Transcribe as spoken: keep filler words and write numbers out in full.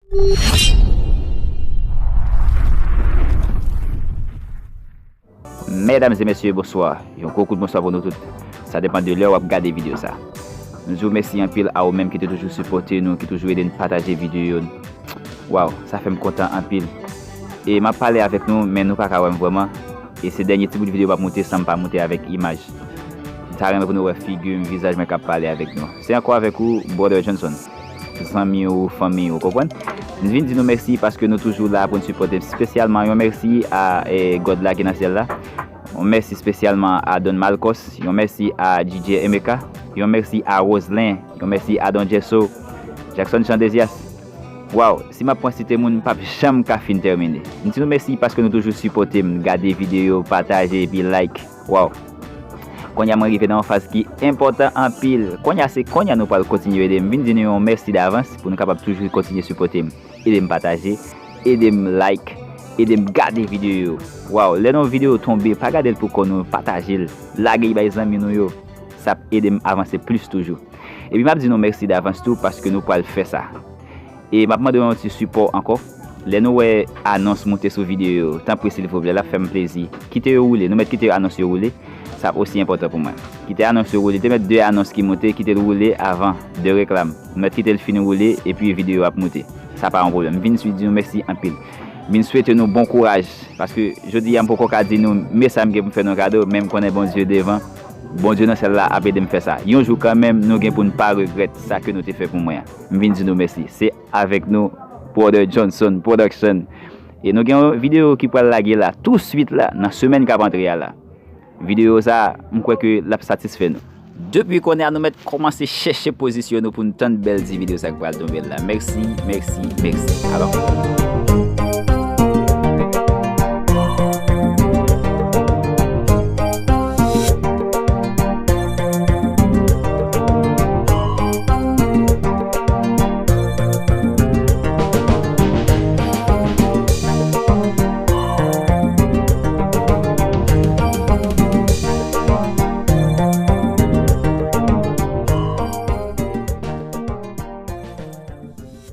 Medam e mesye, bonswa. Yon gwo kout bonswa pou nou tout. Sa depann de lè w ap gade videyo sa. Nou di w mèsi anpil a ou menm ki te toujou sipòte nou, ki toujou ede n pataje videyo yo. Waw, sa fè m kontan anpil. E m ap pale avèk nou, men nou pa ka wè m vrèman. E se dènye ti bout videyo m ap moute san m pa moute avèk imaj. M ta renmen pou nou wè figi m, vizaj mwen k ap pale avèk nou. Se ankò avèk ou, Brother Johnson. Zanmi ou, fanmi ou, konprann? M vin di nou mèsi paske nou toujou la pou n sipòte m. Espesyalman, yon mèsi a, eh, God la ki nan syèl la. Yon mèsi espesyalman a Don Marcos. Yon mèsi a D J Emeka. Yon mèsi a Roselin. Yon mèsi a Don Jesso. Jackson Chandesias. Waw, si m ap pran site moun, m p ap janm ka fin tèmine. M di nou mèsi paske nou toujou sipòte m, gade videyo, pataje epi like. Waw. Kounye a mwen rive nan yon faz ki enpòtan anpil. Kounye a se kounye a nou pral kontinye ede m. M vin di nou yon mèsi davans pou nou kapab toujou kontinye sipòte m. Ede m pataje, ede m like, ede m gade videyo yo. Waw, lè nan yon videyo tonbe, pa gade l pou kò nou, pataje l. Lage l bay zanmi nou yo. Sa ap ede m avanse plis toujou. Epi m ap di nou mèsi davans tou paske nou pral fè sa. E m ap mande w yon ti sipò ankò. Lè nou wè anons moute sou videyo yo, tanpri silvouplè, l ap fè m plezi. Kite yo woule, nou mèt kite anons yo woule. Sa ap osi enpòtan pou mwen. Kite anons yo woule, te mèt de anons ki moute, kite l woule avan, de reklam. Nou mèt kite l fin woule, epi videyo ap moute. Sa pa yon pwoblèm. M vin sou di nou mèsi anpil. M vin swete nou bon kouraj, paske jodi a m poko ka di nou, men sa m gen pou m fè nou kado, men m konnen Bondye devan. Bondye nan syèl la ap ede m fè sa. Yon jou kanmenm, nou gen pou n pa regrèt sa ke nou te fè pou mwen an. M vin di nou mèsi. Se avèk nou, Brother Johnson Production. E nou gen yon videyo ki pral lage la, tou swit la, nan semèn k ap antre a la. Videyo sa, m kwè ke l ap satisfè nou. Depi kounye a, nou mèt kòmanse chèche pozisyon nou pou n tann bèl ti videyo sa k pral tonbe la. Mèsi, mèsi, mèsi. Alò.